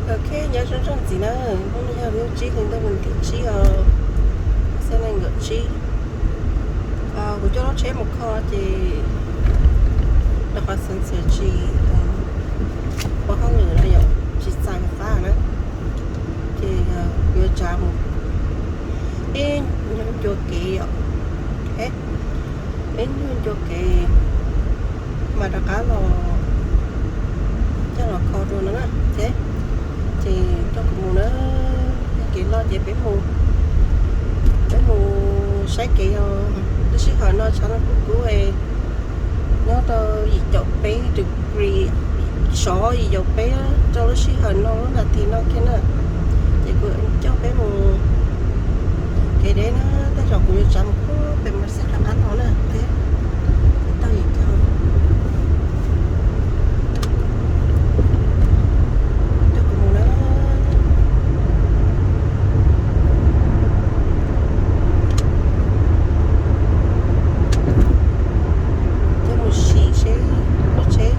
Ok, nyob zoo tsoom ntxiv na, hnub no yog lub tsib hli ntuj vas thib tsib os, xab nees nkaum tsib. Kuv coj lub tsheb mus kho ces rau qhov xeev txwv tsis ua hauj lwm no yom, tsis txais fab na, ces yuav tsav mus ib nyuag ncua kev yom, ib nyuag ncua kev mas rov qab los coj los kho dua no na. Ces coj kuv mus na, kev loj ces peb mus, peb mus saib kev os. Lub sij hawm no tshav ntuj kub kub, nyob rau yim caum peb degree, sov yim caum peb rau lub sij hawm no lub nas this no kiag na. Ces kuv coj peb mus kev deb na, tej zaum kuv yuav tsav mus pem Merced rov qab no na. Tau yim caum, coj kuv mus na. Coj mus sim seb lub tsheb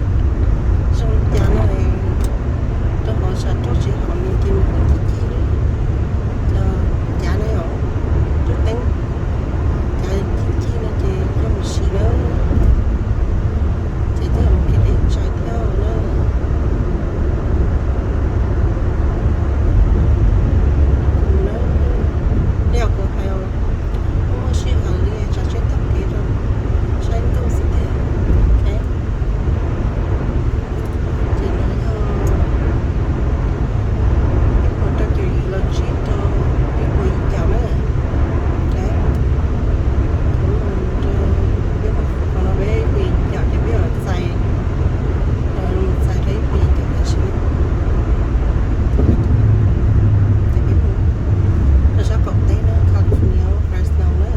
zoo li cas no, rau qhov tshav ntuj tsis haum nws ces nws kuj cig cig li. Cav ne, lub teeb cav cig cig no ces coj mus sim na. Ces coj mus kev deb tshaj thiab na. Li yog kuv hais, muaj sij hawm li tsav tsheb taug kev rau saib ntuj xwb tiag. Ces no yog ib puas rau caum yim los tsib rau ib puas yim caum na. Rau peb mus qhov no peb ib puas yim caum ces peb yuav txais, txais rau ib puas yim caum tam sim no. Ces peb mus rau sab qaum teb na, California, Fresno na.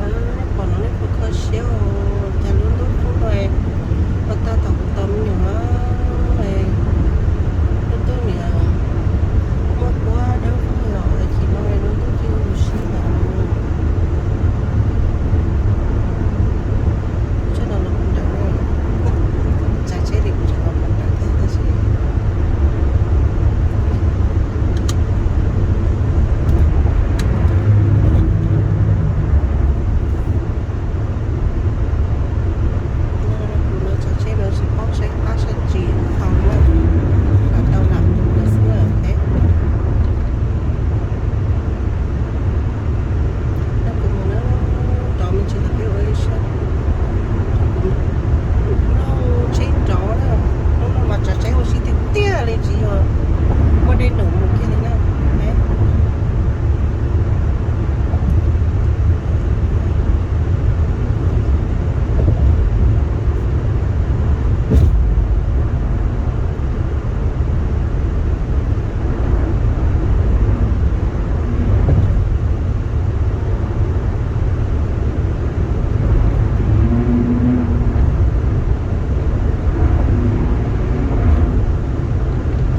Nej pom no nej puas kho siab os, cas lub ntuj kub no, ua tag thaum kuv tos me nyuam, lub ntuj niam muaj kuab dawb vog los chim no lub ntuj cig huv si lawm. Tsam no los puag nram, tsav tsheb li kuv tseem los puag nram thiab tab sis kuv no tsav tsheb no tsis paub saib qab saib ntsis tau na, kom tau lam tus no xwb na. Kuv mus na, nrov me ntsis los peb ua ib siab. Kuv nrog tsheb nrov na, hnub no mas tsav tsheb ua si tiag tiag li, tsis yog muaj dej num mus kiag li na.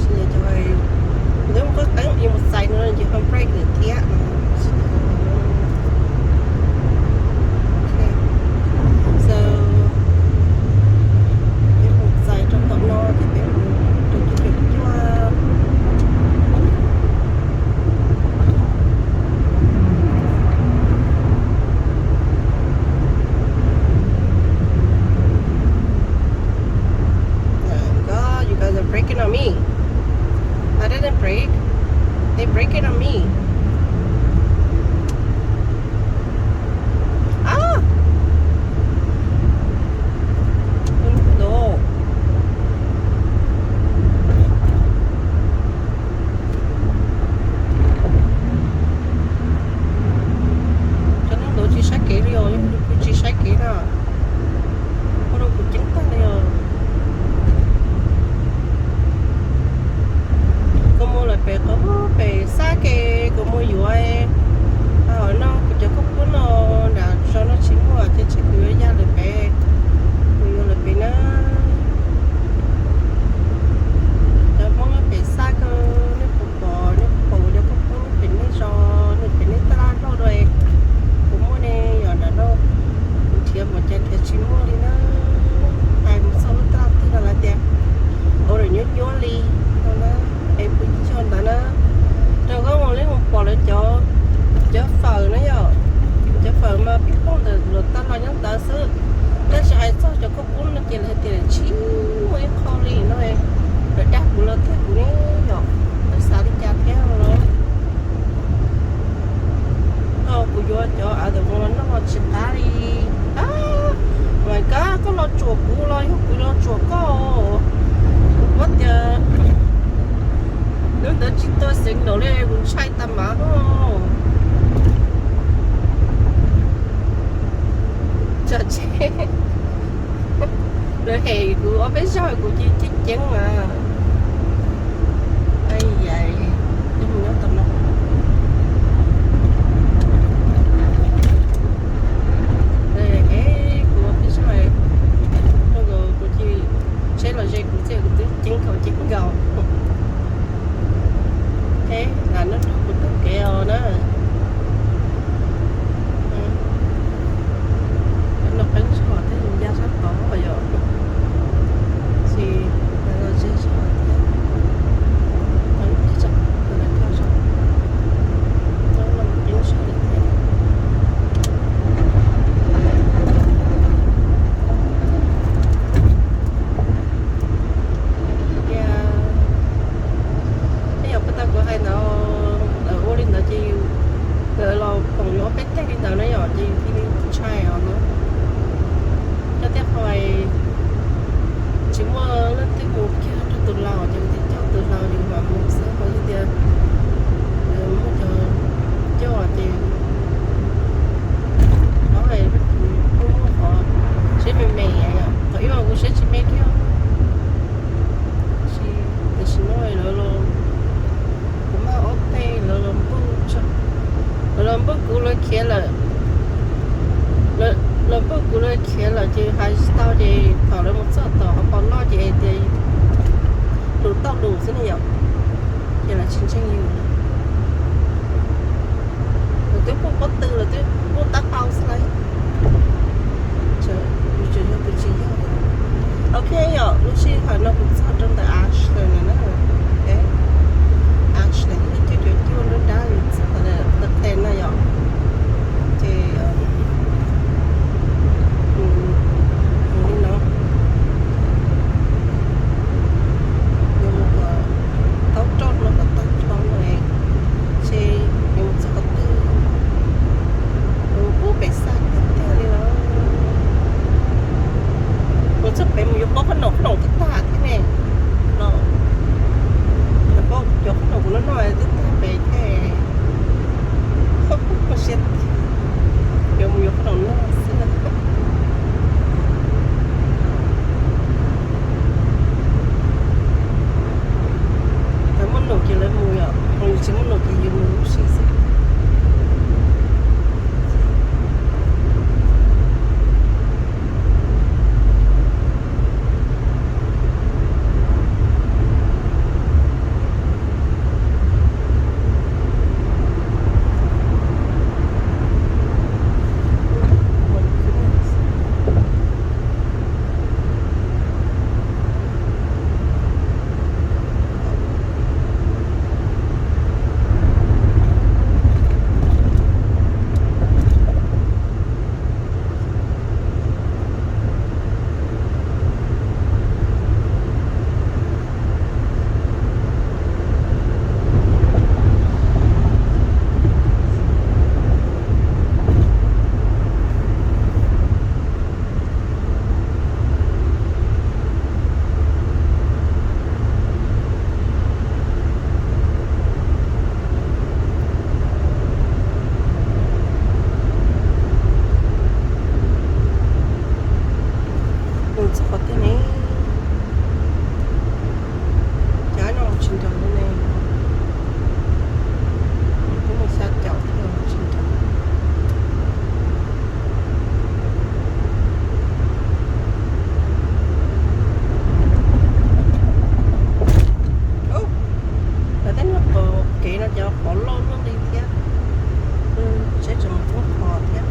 Kuv twb mus qeeb qeeb mus txais no ces ho brake lawm thiab. So, peb mus txais rau tom no ces peb mus rau cuaj caum cuaj. Oh God, you guys are breaking on me. I didn't break. They breaking on me. Ah! Hnub no, cov neeg ntawd tsis saib kev li os, yog kuv tsis saib kev na, ua rau kuv ceeb tag li os. Kuv mus lawm pem qab pem xab kev, kuv Lawv hem kuv ob peb zaug kuv cia li ceeb ceeb mas. Ai yais, twb mus nyob tau no. Kuv ob peb zaug, kuv cia li tsheb los ze kuv thiaj kuv twb ceeb nkaus ceeb nkaus. Lam nrog kuv taug kev os na. Noj qeeb zog thiab mus ya sab tod yom. Ces los ze zog thiab. Qeeb zog, qeeb zog. Noj qeeb zog thiab. Tias, tej yam puag ta kuv hais ntawd, lawv ua li ntawd ces lawv los koom yus ob peb teg li ntawd na yom, ces yus thiaj li ntshai os no. Coj tej qhov tsis muaj leej twg mus kiag rau tus laus ces yus thiaj coj tus laus yus mam mus xwb, ho yog tias muaj cov coj ces qhov muaj muaj qhov siab me me, thaum ib mas kuv siab tsis me kiag. Tiam sis no lawv los, kuv maj ob peb lawv los npuj, lawv los npuj kuv lawv khiav lawm. Lawv npuj kuv lawv khiav lawm ces hais tsis tau ces thaum lawv mus txog tom hauv paus loj ces hais tias lus tauj lus xwb ne yom, ces lawv tsis ntseeg yus. Lawv twb pum pob tw, lawv twb pum tab tau xwb lauj. Yus tseem yog tus tsis yog. Ok yom, lub sij hawm no kuv txog rau ntawm Ashley lawm na. Ashley ib co cuag cuag dab dab yus txog ntawm qes no yom. Ces mus li no, yuav mus kom taub roj no kom tag nrho no, ces yuav mus txog qhov twg, mus pub pem xaj tiag tiag li los. Mus txog pem mus yuav poob qhob noom, qhob noom tag tag thiab ne. No, yuav poob cov qhob noom kuv noj noj twb tag pem thiab. Kho siab, yuav mus yuav qhob noom noj xwb. Lawv muaj noom ces lawv mus yom, ho yus tsis muaj noom ces yus mus lub sij xwb. Mus txog qhov twg ne? Cov no tsis nrog li ne. Twb mus xya caum thiab tsis nrog. Lawv tej niag qos kev no cov qos loj luaj li thiab. Saib tseem mus poob qos thiab.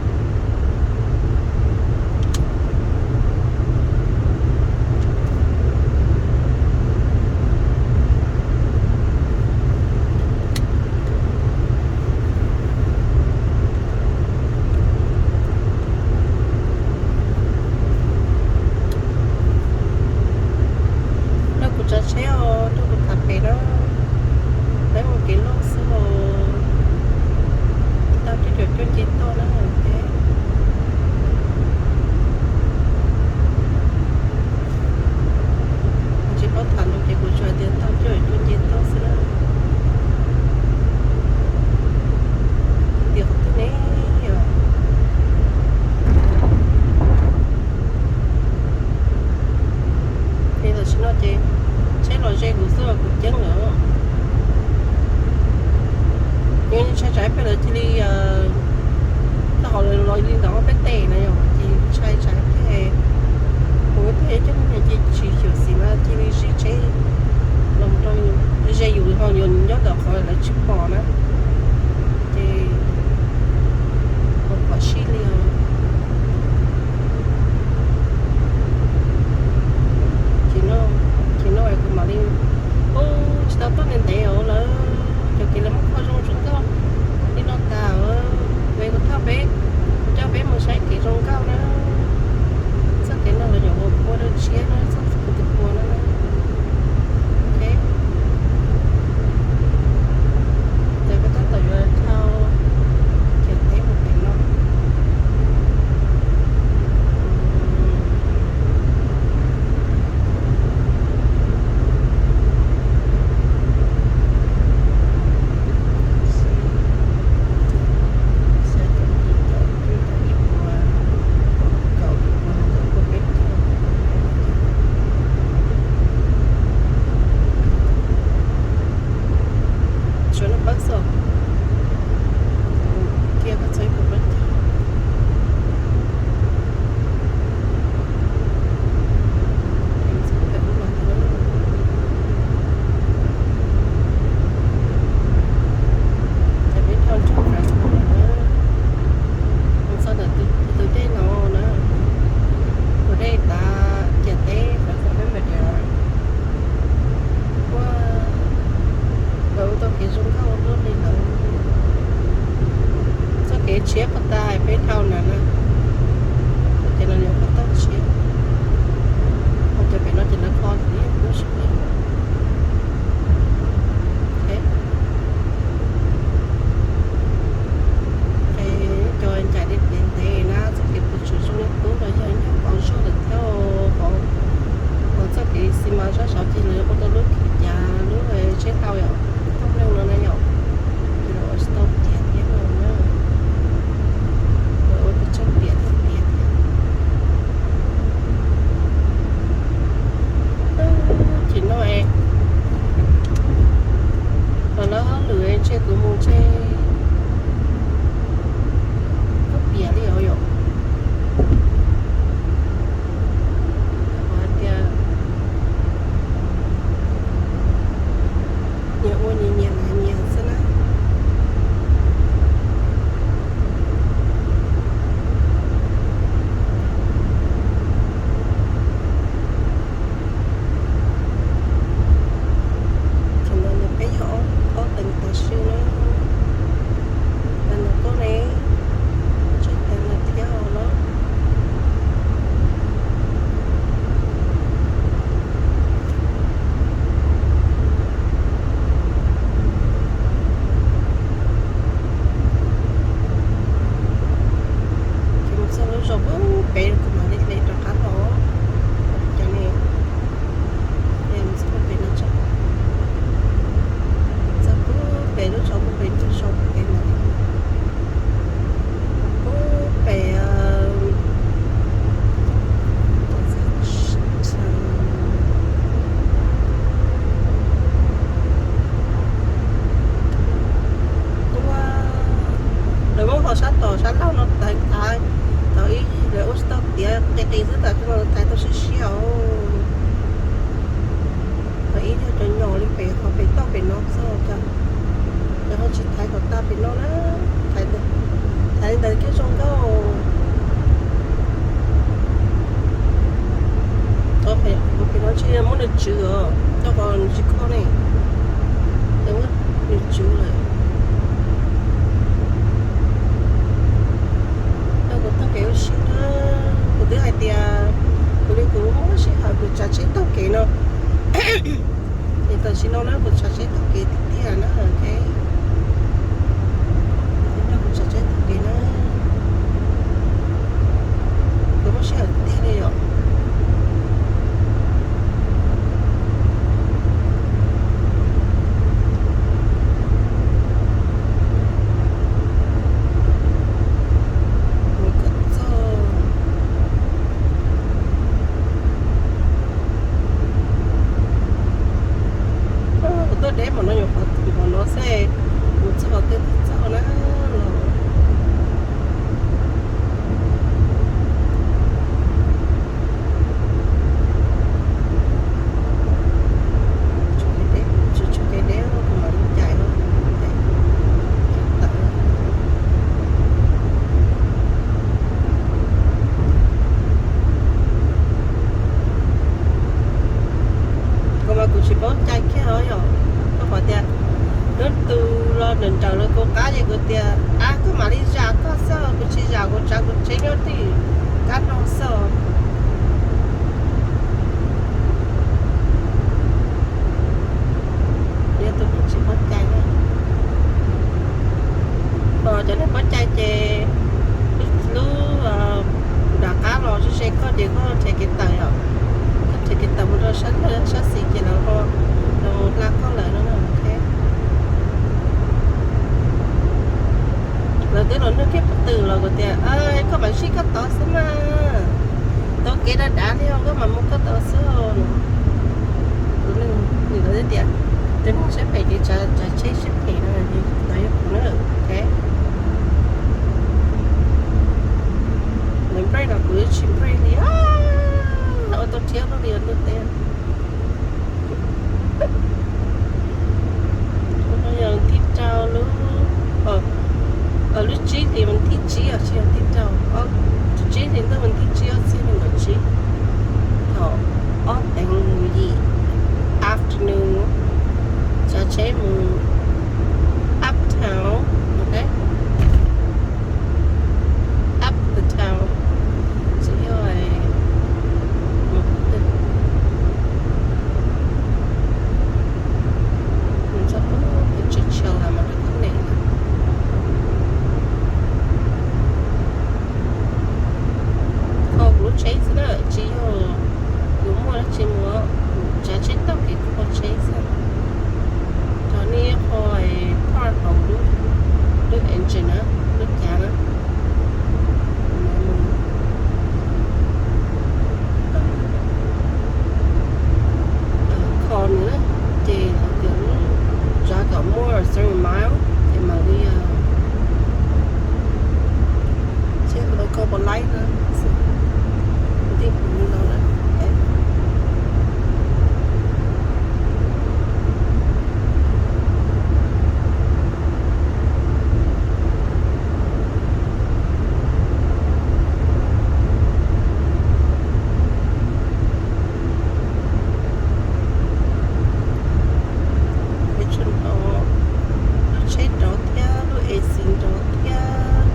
Kuv ceeb lawm. Yog ntshai tsam peb lawv cia li, tau hauv lawv los li ntawd peb tej na yom, ces ntshai tsam peb mus tej coob niag ces tsis xyuam xim mas cia li zij tsheb los rau ze yus ho yuav nyob ntawm qhov lawv tsis pom na, ces ua qhov sij li os. Ces no, ces no kuv mam li, ub, tsis tau tuaj ntev ntev os lawm, cov kev lawv muab kho zoo zoo nkauj li no tas, ve kuv thauj peb, coj peb mus saib kev zoo nkauj na. Txoj kev no los yog ua pua dawb tshiab na, txoj kev tus pua no na. Ok, ces peb tab tom yuav dhau kiag teb mus pem no. Tsuav no pawb xwb, kiag koj txog ib puas plaub caug. Ces peb dhau nroog Fresno na, mus txog ntawm tus dej no na, tus dej tav ciam teb Fresno peb mus tias ua lawv ua tau kev zoo nkauj ua luaj li lawm. Txoj kev tshiab puag ta peb dhau na na, ces no yog qhov toj tshiab, ho cov pem no ces lawv kho ib lub sib pem. Ces cov ncaim ntev ntev na txoj kev pus tshwm zoo li qub los yog nyob pov zog lawm thiab. Hauv txoj kev xi mas sab saud ces lawv ua tau lub khij cav lub tsheb tau yom, thoob leej no na yom, ces lawv ua tsis tau tiav thiab no na, lawv ua tus tsheb tiav thiab tiav thiab. Ces no es los lawv hauj lwm ntshe kuv mus ntshe koj piav li os yom. Hais tias nyias ua nyias nyias nyias xwb na. Ces ntawm no peb yog ob teev tam sim na, ntawm no koj ne, tsawg teev lawm thiab os los. Ces mus txog lub zos pub pem kuv mam li hle rov qab los. Cov ne, mus txog pub pem no tso, txog pub pem lub zos pub pem lub zos pub pem mam li pub pem. Ua, lawv muab qhov sab tom sab laug no thaiv thaiv, thaum ib lawv ua tsis tau tiav qis qis xwb tas no thaiv tau siab siab os. Thaum ib yog cov nyom li pem qhov pem toj pem no xwb, ces ho tsis thaiv kom tag pem no na, thaiv li ntawd thiaj zoo nkauj. Qhov pem no ntshe muab nws tswv os, rau qhov nws tsis kho ne, nws tswv lawm. Rau kuv taug kev ua si na, kuv twb hais tias kuv li kuv muab sij hawm kuv tsav tsheb taug kev no, es tam sim no na kuv tsav tsheb taug kev tiag tiag na, ok. Kuv tsav tsheb taug kev na, kuv muab sij hawm tiag li yom. Mus kom txog. Sab xis ces lawv ho los hla koj lawm no. Lawv twb los nug kiag pov twg los kuv tias, koj mam zij koj tod xwb mas, tau kev dav dav li os, koj mam mus koj tod xwb. Kuv nug nws, lawv twb tias tus neeg siab phem ces tsav tsheb siab phem no, lawv yog kuv na. Lawv nplej los kuv tsis nplej li, ua tau rhiab luaj li ntuj teb. Hnub no yog thib rau lub, lub tsib hli vas thib tsib os, tsis yog thib rau, tsib hli ntuj vas thib tsib ob txhiab nees nkaum tsib. Thaum ob teev yim afternoon, tsav tsheb mus uptown, ok, up the town, tsis yog mus qhov twg, mus txog pem Churchill los mus rau Connect. Kho kuv lub tsheb xwb na, tsis yog kuv muaj dab tsi mus, kuv tsav tsheb tau kev kho tsheb xwb. Cov nej qho park hauv lub engine na, lub cav na, kho nws na, ces lawv tias drive kom muaj thirty mile ces mam li, ces lawv kho pov laib na, ntij kuv li no na. Lub tsheb nrov thiab, lub A C nrov thiab,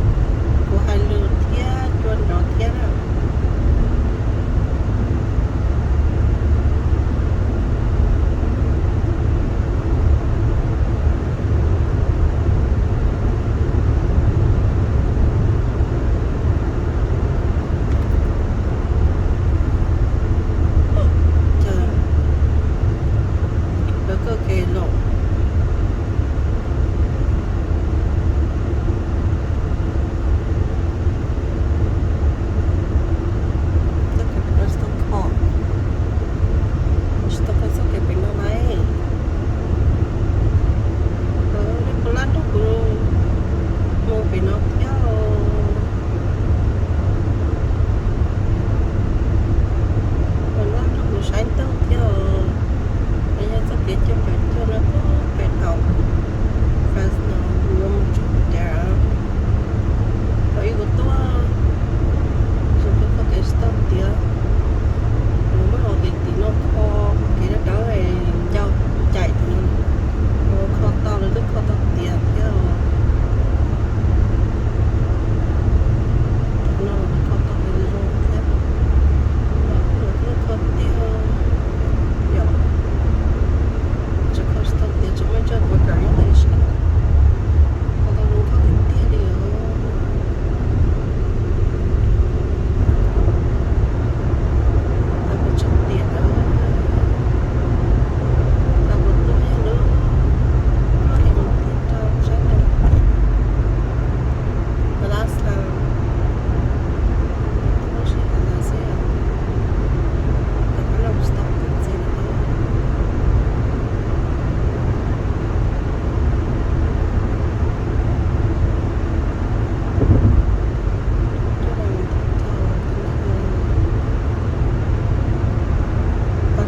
kuv hais lus thiab, cua nrov thiab na. Lawv koj kev los. Txoj kev pem no tsis tau kho, tsis tau kho txoj kev pem no lauj. Nej puas laj nrog kuv mus pem no thiab? Puas laj nrog kuv saib ntuj thiab? No yog txoj kev coj pem cuag no pem thaum Fresno, kuv yuav mus txog pem tias, thaum ub kuv tuaj, tsis pom txoj kev tsis tau tiav, kuv muab hau tes tim no kho, kev dawb dawb ncau cais tim no, kho tau lawv twb kho tau tiav thiab. Thaum no lawv twb kho tau zoo thiab, lawv twb kho tiav, yog tsis kho tsis tau tiav tsis muaj ib txoj worker nyob ntawd sab, kho tau zoo nkauj tiag tiag li os. Tau kuv tseem tiam lawm, tau kuv tuaj yog lub, tuaj li mus thib rau sab ntawd, last time, lub sij hawm ntawd xwb, tam no tsis tau tus ntxiv lawm.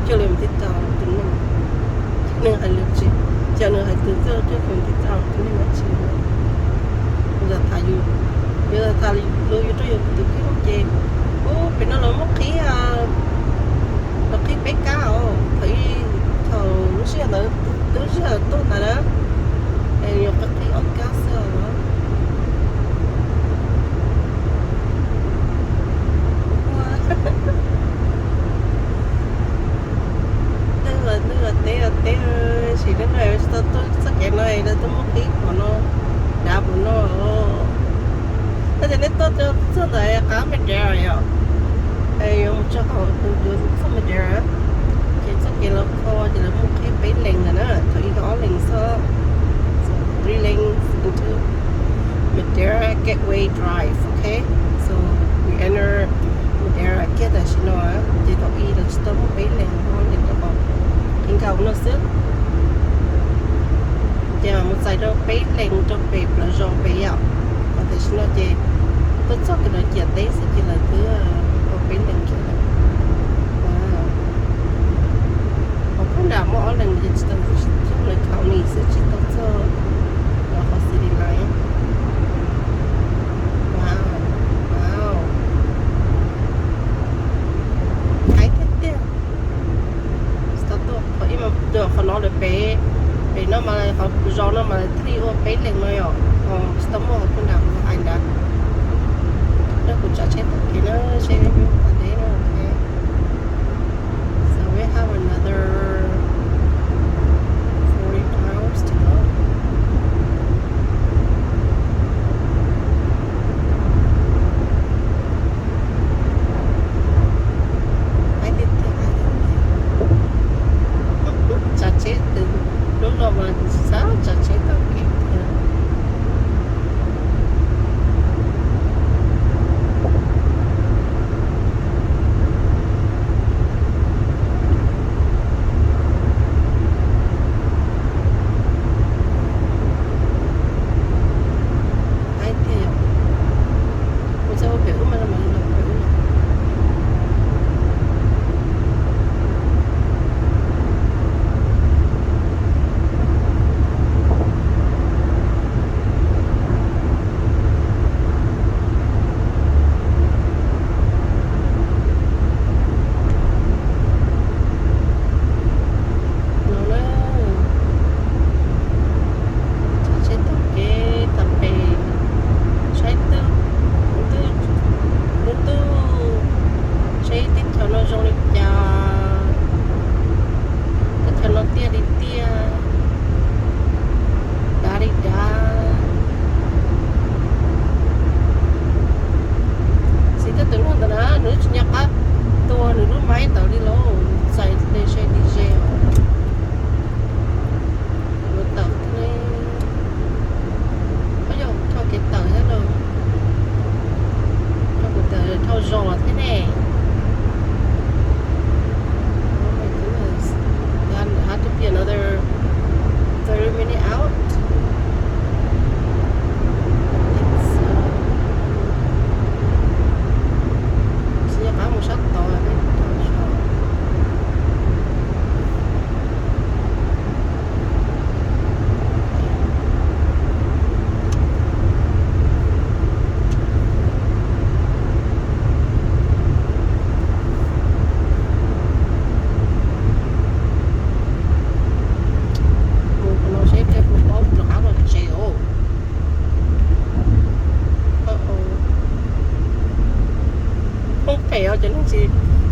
Coj li mus thib rau tus neeg, coj li mus thib rau tus neeg, neeg hais lus tsis, coj nws hais tus txawj coj li mus thib rau tus neeg dab tsi. Yus tham, yus tham lus yus rau yus tus kheej ces, ub, pem no los muab qhib, los qhib peb kab os. Thaum, thaum lub sij hawm ntawd twb sij hawm tuaj ntawd na, es yuav qhib ob kab xwb os. Twb ua, twb ua teb ua teb, sim neej no tsis tau tuaj txoj kev no, lawv twb muab qhib pom no, dav pom no. Tab sis nej tuaj txog ntawd qab me dev yom, yuav mus txog hauv tus yuav txog me dev, ces drive, okay? So we enter Madeira kiag tam sim no, ces thaum ub los tsis tau muaj peb leeg, muaj leeg rau qhov kev nkaus no xwb. Ces mus txais rau peb leeg rau pem plaws zos pem yom. Qhov tam sim no ces tuaj txog kiag ntawm ciam teb xwb ces lawv twb ua peb leeg kiag lawm. Hauv phab nram muaj ob leeg ces tsis tau, txog lawv county xwb tsis tau txog lawv qhov city line. Wow, wow. Haib tiag tiag. Tsis tau tuaj qhov ib, qhov no lawv pem, pem no mas qhov zos no mas thiaj li ua peb leeg no yom. Tsis tau muaj hauv phab nram ua hais ntawd. Rau kuv tsav tsheb taug kev na, seb peb puas tau deb na, okay. So we have another forty miles to go. Haib tiag tiag, haib tiag tiag. Tsav tsheb, lub no mas xav tsav tsheb taug kev tiag. Haib tiag yom. Kuv txawm ua pem ub mas, pem ub no. No na, tsav tsheb taug kev tas pem, saib twb, twb lub ntuj, saib teb chaws no zoo li cas, teb chaws no tiaj li tiaj, dav li dav. Txiv tej tus neeg ntawd na, nws tsis nco qab tua nws lub maib ntawd li lauj, txais li ze li ze os. Ua tawm thiab ne. Ov yog thauj kev tawm thiab lauj. Thauj kev tawm thauj zos thiab ne. Oh my goodness. That had to be another thirty minute out. I think so. Tsis nco qab mus sab tod, peb tod zos. Mus qhov no seb puas paub rov qab los tsev os. Poob phem os cov neeg tsis,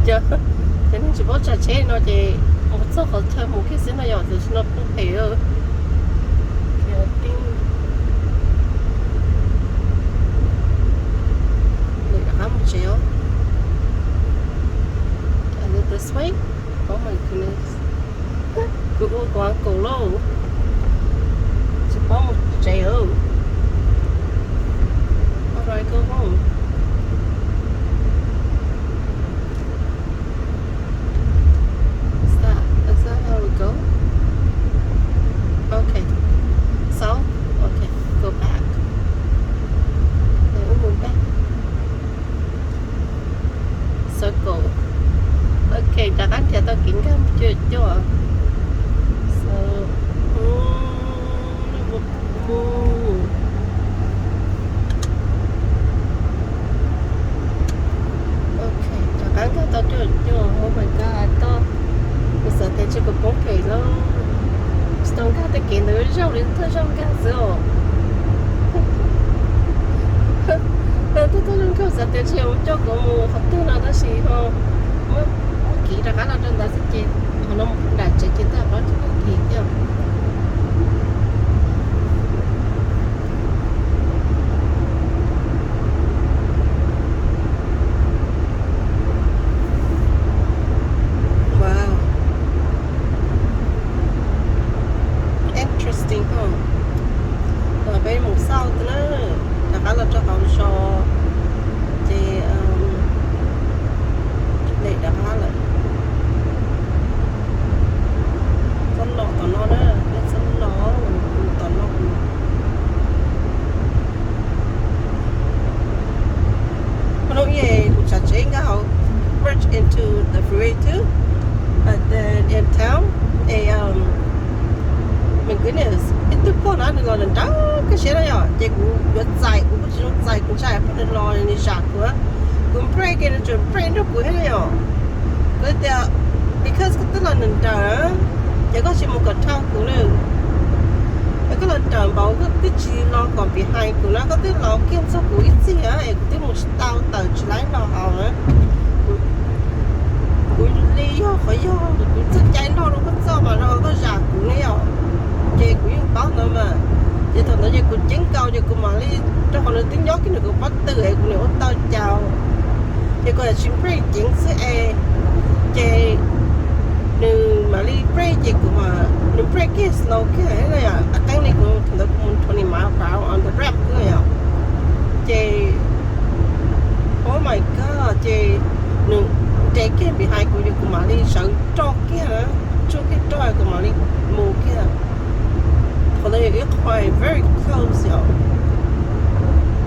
cov neeg tsis paub tsav tsheb no ces mus txog qhov chaw mus kiag xwb no yom, tam sim no poob phem. Lwm rov qab mus tsev os. Is it this way? Oh my goodness. Kuv ua kuv uncle lauj, tsis paub mus tsev os. How do I go home? Is that, is that how we go? Okay. South? Okay, go back. Then we move back. Circle. Ok, rov qab nrhiav tau kev nkag cuaj cuaj. So, mm, ok, rov qab nkag tau cuaj cuaj. Oh my god, toj, kuv xav tias tsis, kuv poob phem lauj. Tsis tau nkag tej kev ntawd, zaum li thawj zaug nkag xwb os. Thawj zaug nkag xav tias tsis yog coj kuv mus qhov twg no tab sis ho muab kiv rov qab los rau ntawd xwb ces qhov no mus nram tsev ces twb plaub caug nas this thiab. Wow. Interesting, huh? Los peb mus south na, rov qab los rau hauv zos. Goodness, ib tug poj na nws los nrawm nrawm kawg siab na yom, ces kuv yuav txais kuv kuj tsis zoo txais, kuv ntshai poj nws los nws zam kuv, kuv brake nws tseem brake nrog kuv thiab na yom. Kuv tias because koj twb los nrawm nrawm, ces koj tsis mus kom dhau kuv na. Koj los nrawm npaum koj twb tsis los kom behind kuv na, koj twb los kiag txog kuv ib txhis es kuv twb mus tsis tau, tawm tsis laib los hauv na. Kuv li yog qhov yog kuv txoj cai loj rau koj txoj mas no koj zam kuv ne yom. Ces kuv yeej paub ntawd mas. Ces thaum ntawd ces kuv ceeb nkaus ces kuv mam li rau qhov nws twb nyob kiag ntawm kuv pob tw es kuv niam ua tau cas, ces kuv tsis brake ceev xwb es, ces nws mam li brake ces kuv mam, nws brake kiag slow kiag, qeeb li kuv thaum ntawd kuv mus twenty mile per hour on the ramp xwb yom. Ces oh my god, ces nws nres kiag behind kuv ces kuv mam li sawv roj kiag, tsuj kiag roj kuv mam li mus kiag. Qhov ntawd yog ib qho very close yom.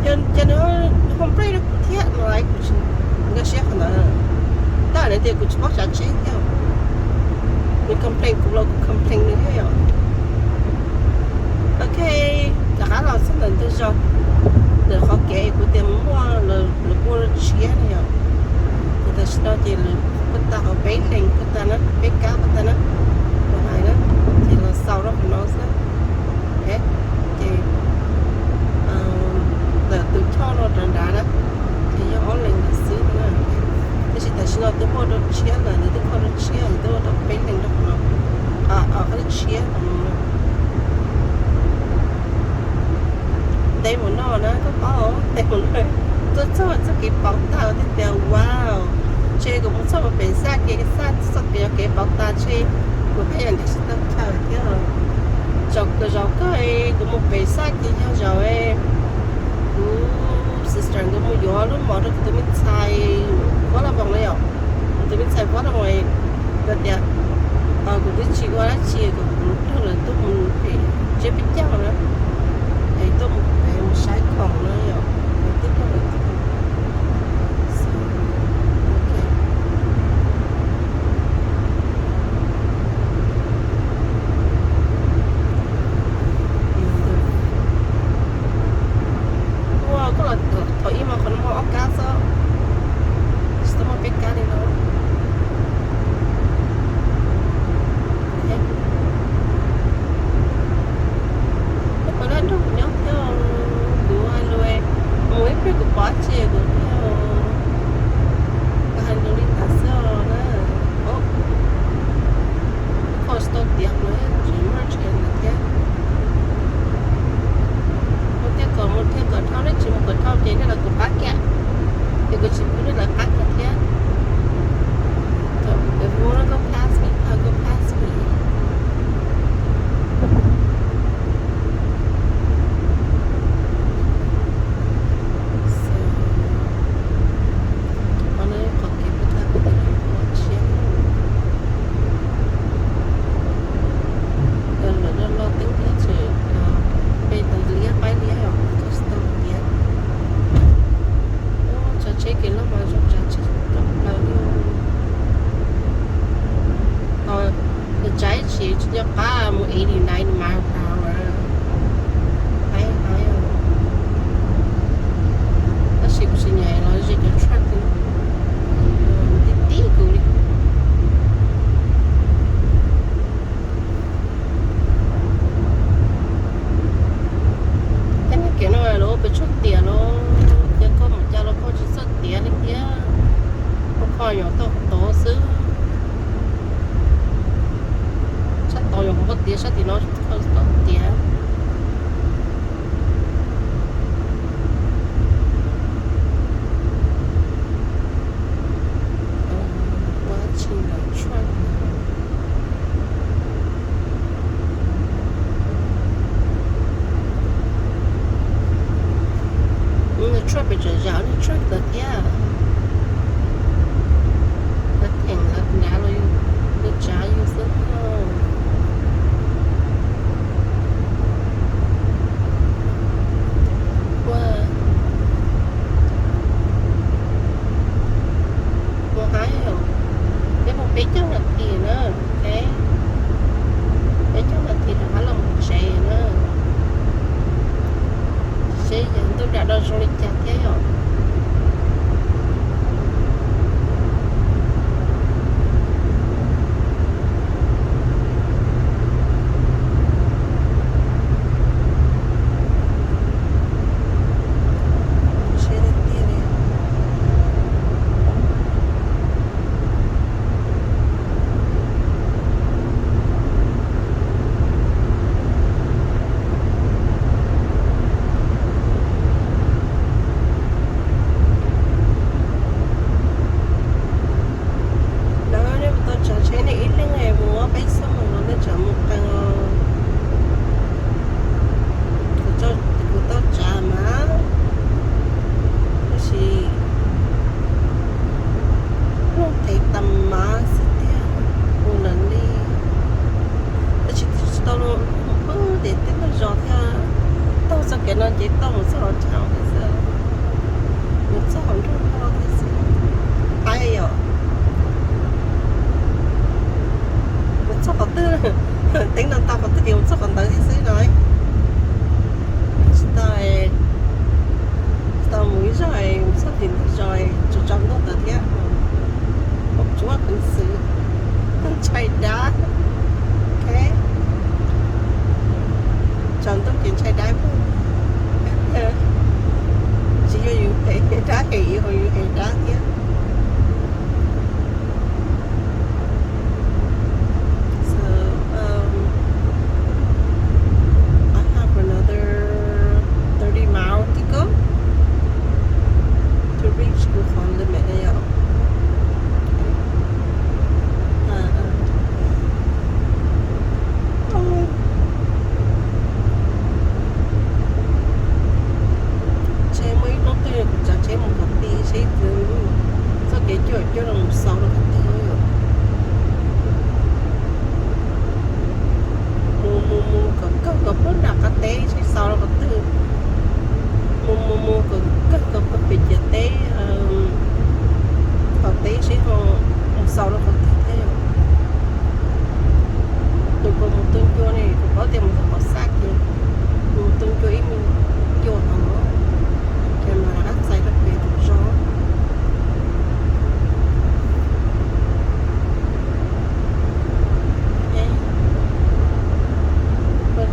Yog ces nws ho brake rau kuv thiab no kuv tsis nkag siab qhov ntawd. Tab nws tias kuv tsis paub tsav tsheb thiab. Nws complain kuv los kuv complain nws thiab yom. Ok, rov qab los txog ntawm ntug zos, ntawm qhov kev kuv tias muaj lawv pua tshiab na yom. Ces tam sim no ces lawv pua tag hauv peb lees pua tag na, peb kab pua tag na, lawv hais na, ces los xaus rau qhov no xwb. Ces ntawm tus choj no rov nrad na, ces yog ob lees ntawd xwb na. Tab sis tam sim no twb muaj rau tshiab lawm, nws twb muaj rau tshiab, nws twb ua rau peb lees rau qhov no, qhov tshiab no. Ntev mus no na koj paub, ntev mus no, tuaj txog txoj kev pauv tag thiaj tias wow, ntshe kuv mus txog pem xaj kev, xaj txoj kev, kev pauv tag ntshe kuv pheej yam ntev tsis tau chaw thiab. Zaum kawg, zaum kawg kuv mus pem xaj kev yog zaum kuv sister nkawd mus yuav lub mov rau kuv tus me ntxhais Vuab Laj Voos na yom, kuv tus me ntxhais Vuab Laj Voos nkawd tias kuv twb tsis ua dab tsi, kuv nrog lawv tuaj mus pem tsiab peb caug na, es tuaj mus pem mus saib khoom na yom, kuv twb nrog lawv tuaj. Ua koj los thaum ib mas qhov no muaj ob kab xwb, tsis tau muaj peb kab li no. Peb puas laj nrog kuv nyob thiab, kuv hais lus mus ib pliag kuv pom dab tsi kuv thiaj, kuv hais lus li ntawd xwb na. Kho tsis tau tiav kuv tsis muaj tsev ntawd thiab. Mus thiaj kom mus thiaj kom dhau, nej tsis mus kom dhau ces nej los kuv qab kiag, ces kuv tsis pub nej lawv qab kiag thiab. If you wanna go past me, I'll go past me. So, qhov no qhov kev puas tag puas tag tshiab. Lawv loj teeb thiab tseem pe tau liab qaib liab os, koj tsis tau tiav. Tsav tsheb kev loj mas zoo tsav tsheb tshaj plaws li. Tsav tsheb tsis nco qab mus eighty, ninety mile per hour. Haib haib os. Tab sis kuv tsis nyiam los ze cov truck tib tib kuv li. Tej neeg kev no lawv ua pes tsawg tiam los, yog koj mus cas los koj tsis txawj tiav li thiab. Koj kho nyuam tau tod xwb. Sab tod nyuam qhuav tiav, sab tim no koj txawj tiav. Ua tsis ntawm truck no. Nws truck pes tsawg zam nws truck ntawd thiab. Lawv theem lawv nrad los yus tsav yus xwb. zoo li cas thiab yom. Lawv nej mus tau tsav tsheb nej ib leeg mus ob peb xuab moos no nej tseem mus qee os. Kuv tau tsav mas, tab sis looj qes tas mas xwb tiag, mus lawm li. Tab sis tsis tau los pw tias teb tau zos thiab, taug txoj kev no ces tau mus txog los thaum xwb, mus txog qhov nroog no thiab xwb. Qaib yom, mus txog qhov twg, teeb no tau qhov twg ces mus txog qhov ntawd thiab xwb no. Tsis tau, tsis tau mus ib zaug mus txog tim ntug zos tsaus tsaus ntuj ntawd thiab. Ua tsuav peev xwm ntshai dab. Ok, tsaus ntuj ces ntshai dab. Tsis yog yus hem dab, hem yus, yus hem dab thiab. So, um, I have another thirty miles to go to reach Kuv Qhov Limit. Tsheb muaj ib hnub twg kuv tsav tsheb mus kom ti seb txoj kev coj coj los xaus rau qhov twg. Mus mus mus kom kawg kom puag nram qab teb seb xaus rau qhov twg. Mus mus mus kom kawg kom puag pem ciam teb, qaum teb seb ho mus xaus rau qhov twg thiab. Nws puas mus tu ncua ne, kuv paub tias mus txog qhov xaj ces mus tu ncua ib me ncua no, ces mam rov qab txais rau pem tus zos.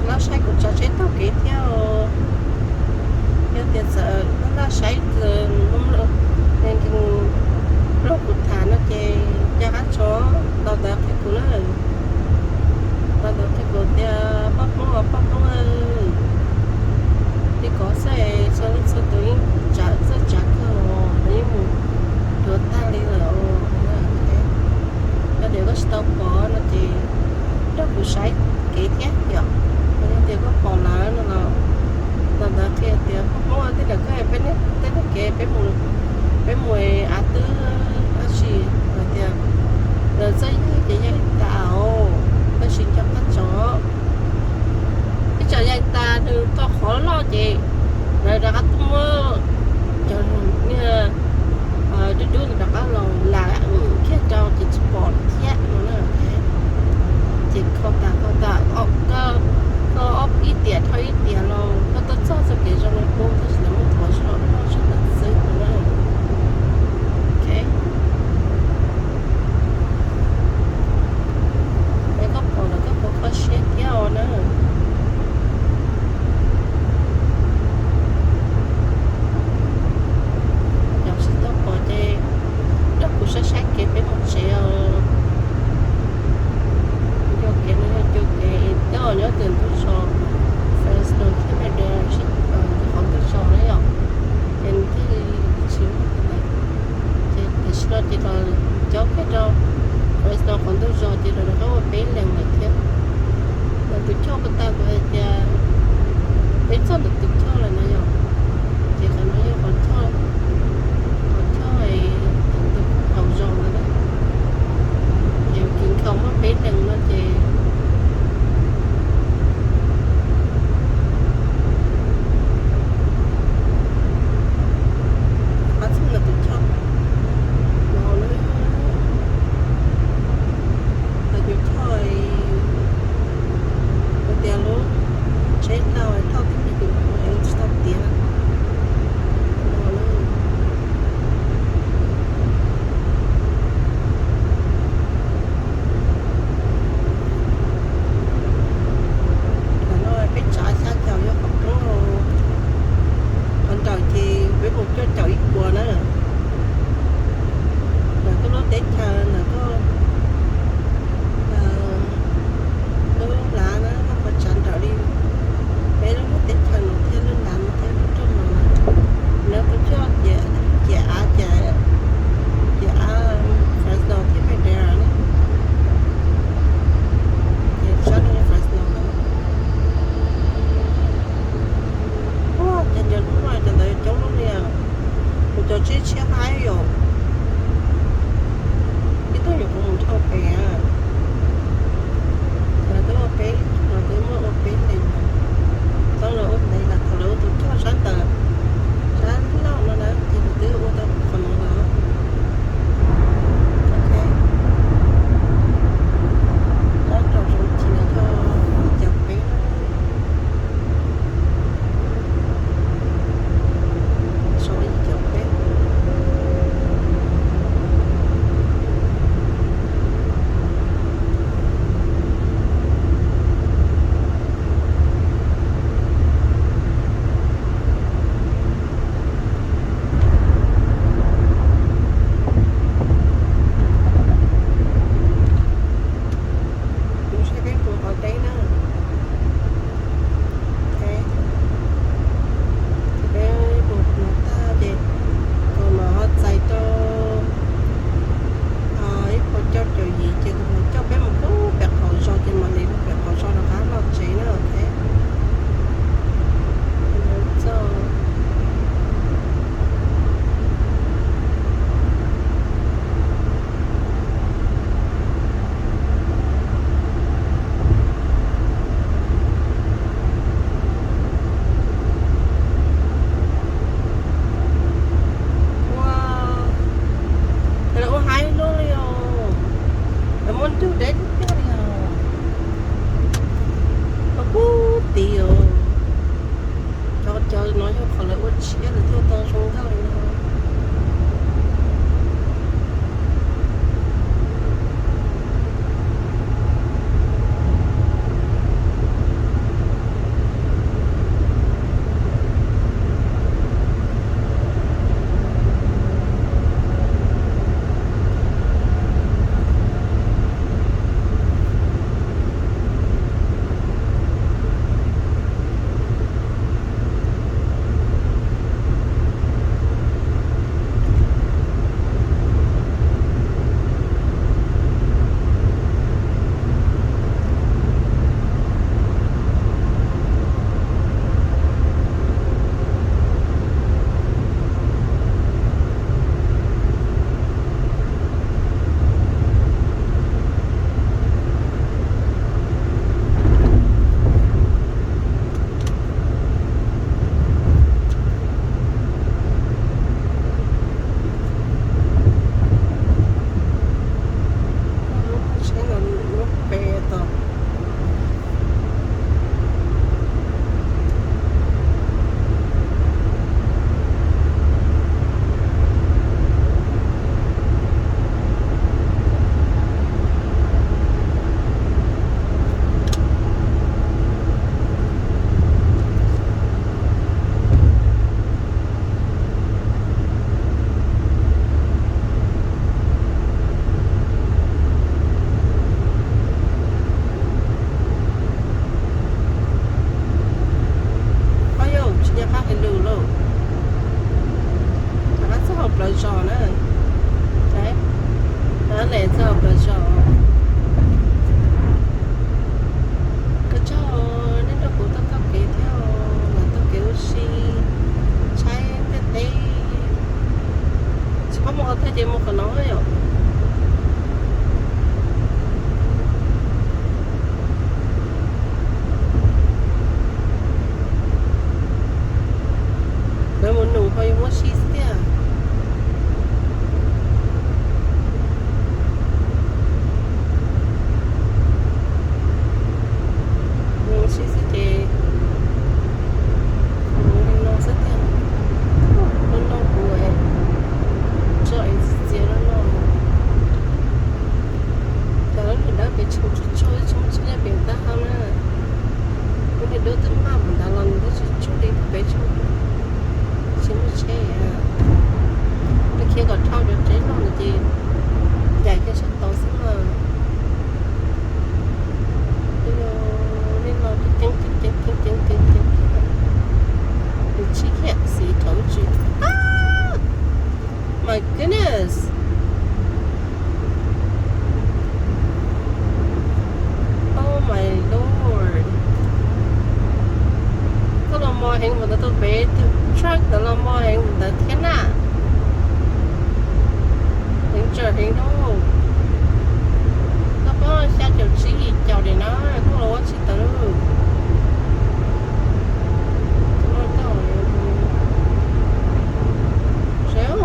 Laj saib kuv tsav tsheb taug kev thiab os. Yog tias txawm laj saib, nws nrog kuv tham no ces nco qab tso, los ntawd qhia kuv na. Los ntawd qhia kuv tias poj Hmoob os, poj Hmoob, li ko xwb, txhua leej txhua tus yeej tsav txawj tsav kawg os, yeej mus yuav tag li lawm os. Yog tias koj tsis tau pom no ces nrog kuv saib kev thiab yom. Yog tias koj pom lawm no los, los ntawd qhia tias poj Hmoob, tej nram koj, peb tej nram kev peb mus, peb mus av twb dab tsi, hais tias lawv txawj yaig ces yaig tas os, tab sis nco qab tso. Ib tsam yaig tas nws tau qhov loj ces lawv rov qab tuaj muab cov niag dub dub ntawd rov qab los lam kiag rau ces tsis pom lawm thiab no na. Ces kho tas kho tas, koj ob ib tiam dhau ib tiam los koj tuaj txog txoj kev zoo li qub, tab sis lawv muab thuav zog loj zog lawm xwb no na. Ok. Es koj pom lawm koj puas kho siab thiab os na? Yog tsis tau pom ces nrog kuv saib saib kev peb mus tsev os. Ncua kev no yog ncua kev coj nyob ntawm ntug zos Fresno thiab Madera sib koom ntawm qhov ntug zos na yom. Ces nws thiaj li tsis muaj lawm. Ces tam sim no ces los cob kiag rau Fresno qhov ntug zos ces los rov qab ua peb leeg lawm thiab. Ntawm tus choj puas tag kuv hais tias peb txog ntawm tus choj lawm no yom. Ces qhov no yog qhov choj, qhov choj tus hauv zos ntawd na. Ces kis nkhaus muaj peb leeg no ces qab txog ntawm tus choj no na. Ntawm tus choj hais tias lub tsheb hlau thauj tib neeg Heev mus ntawd tuaj pem tus truck ntawd los muaj heev mus ntawd thiab na. Heev tsawm heev lauj. Koj pab xya caum tsib yim caum li na, koj los ua tsis tau. Seb,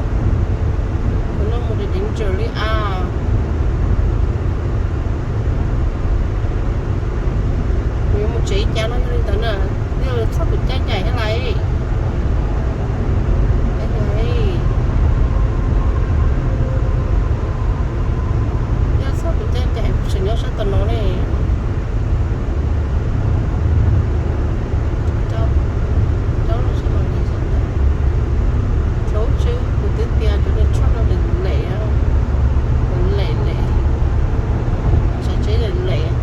tus no mus deev deev tsawm li as. Kuv yuav mus tsev cas no yog li ntawd na, yog txhob tus caij ncaim thiab lauj. Yog txhob tus caij ncaim kuv tseem nyob sab tom no ne. Rau, rau los sab no ne. Thaum ub tseem kuv twb tias cov niag tshuaj no lem lem, lem lem, tsam tsev lem lem.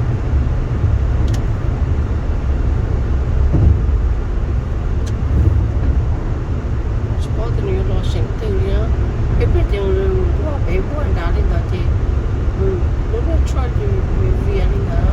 Tsis paub tias nws yuav los seem twg li. Ib pliag ces nws muaj pem muaj nrad li ntawd ces lub niag tshuaj ces vias li ntawd.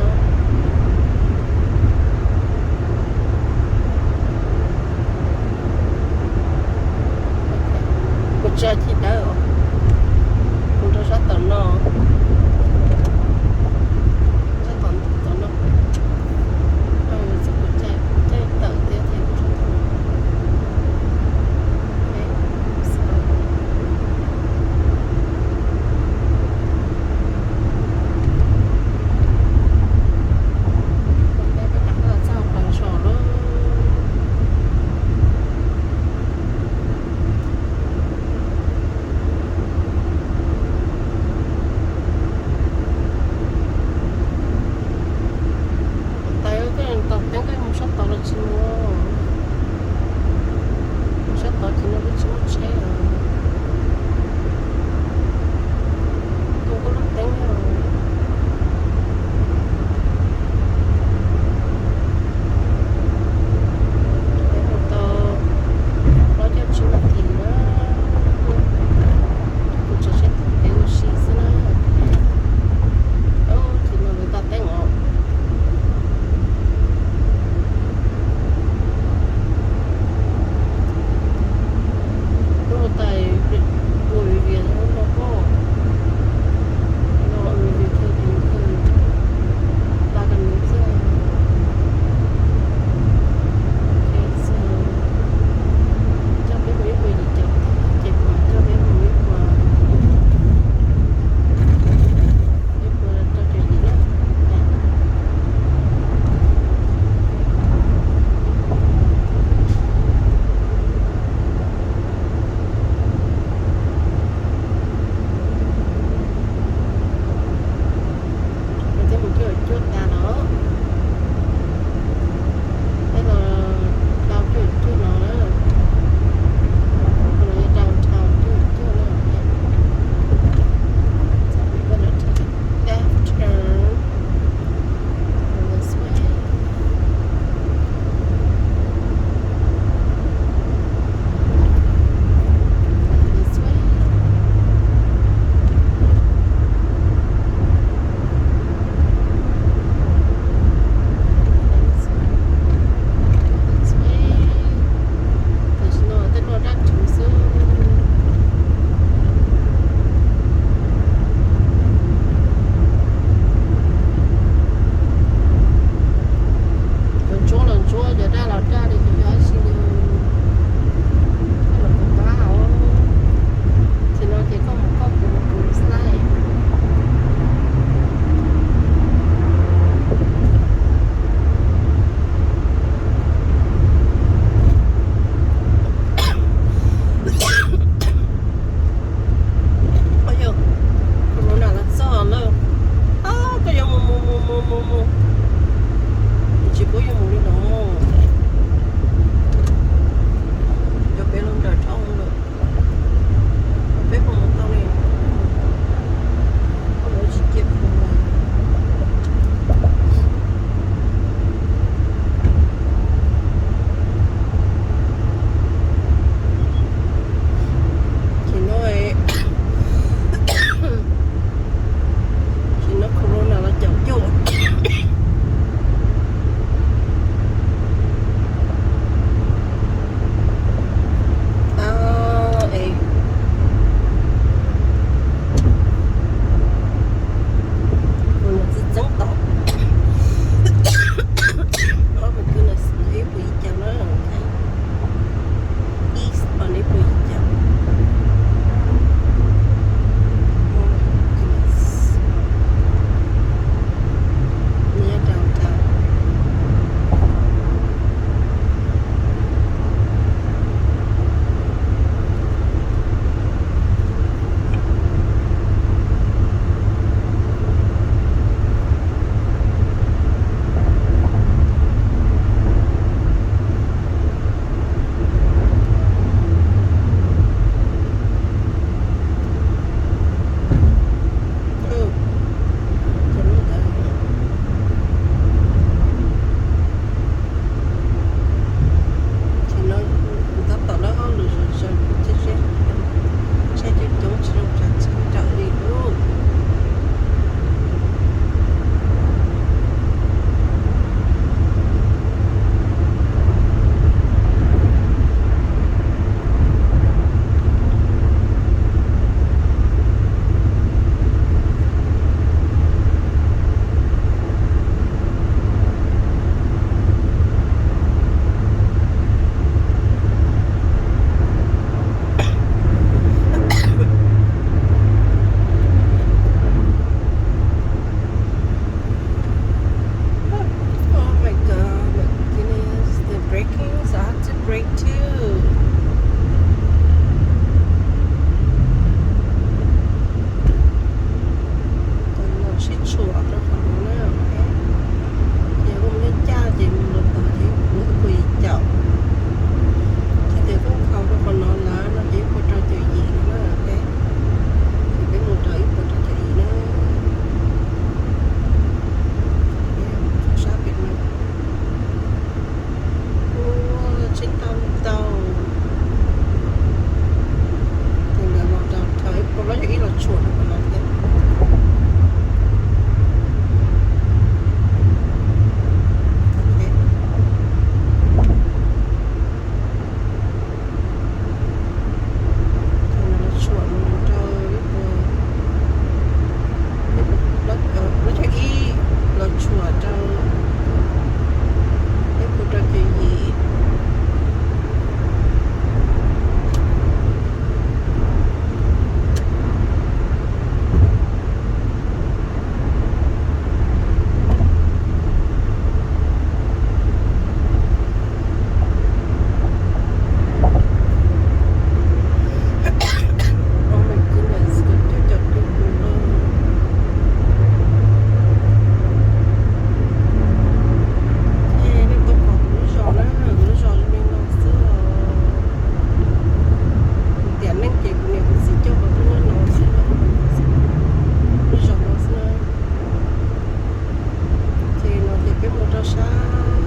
Sab,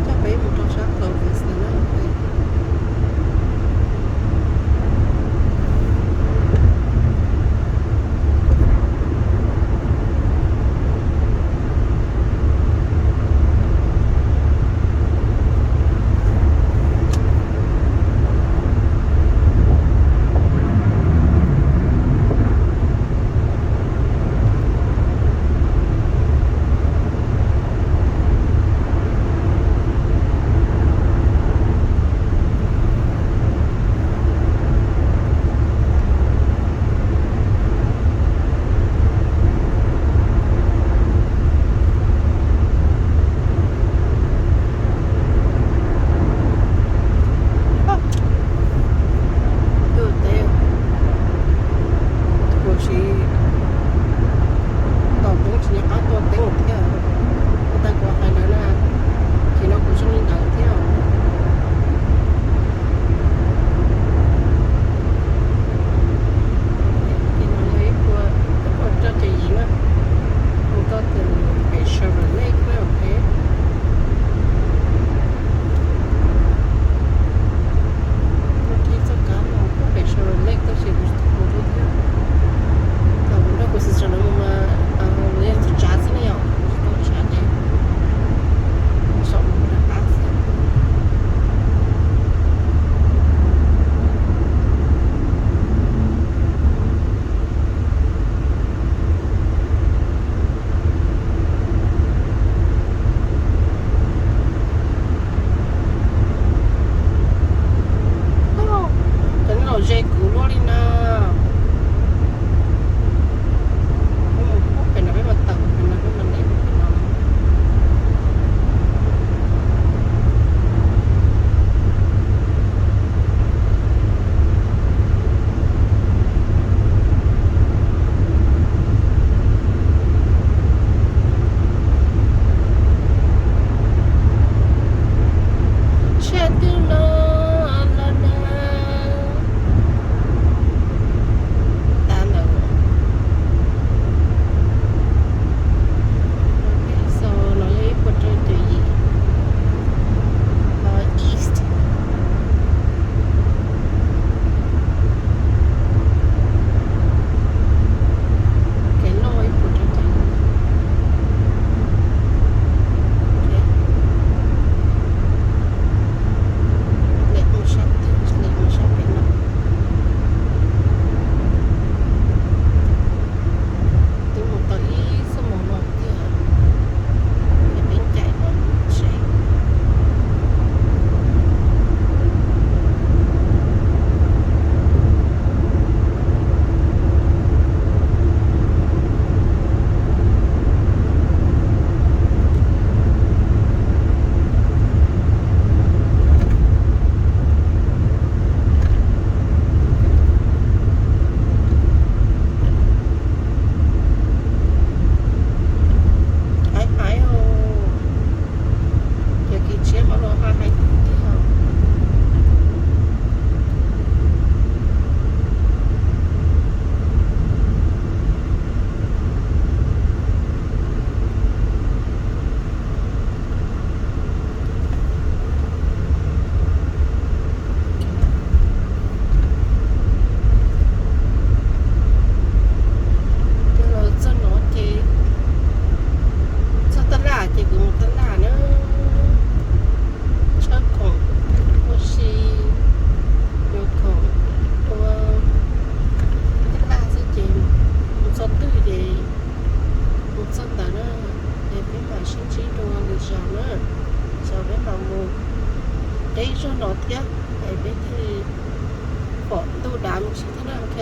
coj peb mus rau sab Clovis no na. Tus teb, kuv tsis, tos poob tsis nco qab tua teeb thiab. Ua tag kuv hais lawv na, ces no kuv zoo li ntawd thiab. Ces no yog ib puas, ib puas rau ces yim na, mus txog tim pem Chevrolet na, ok. Kuv thiaj txoj kab no kuj pem Chevrolet tab sis kuv tsis tau mus thiab. Thaum kuv nrog kuv sister lawv mus mas lawv yeej tsav tsav xwb ne yom, tsis tau tsav ces saum mus rov qab xwb. Cov no los ze kuv luaj li na. Peb mus pem no peb mas tawm pem no peb mas ntev pem no. Tshaj twg no los na. Tag ntawd. So no yog ib puas rau caum yim, east. Kev loj ib puas rau caum. Lawv mus sab twg, lawv mus sab pem no. Twb mus tau ib xuab moos no tiag, es peb caij no seb. Hais hais os, cov kev tshiab mas los hais hais tiag. Ces los txog no ces txog tab laj ces kuv mus tab laj na. Tshawb khoom ua si, yuav khoom ua tab laj xwb ces mus txog twg ces mus txog ntawd na. Ces peb mam sib ntsib dua lwm zaus na. Zaum peb mam mus deb zog no thiab es peb thiaj li pom ntuj dav me ntsis thiab na, ok.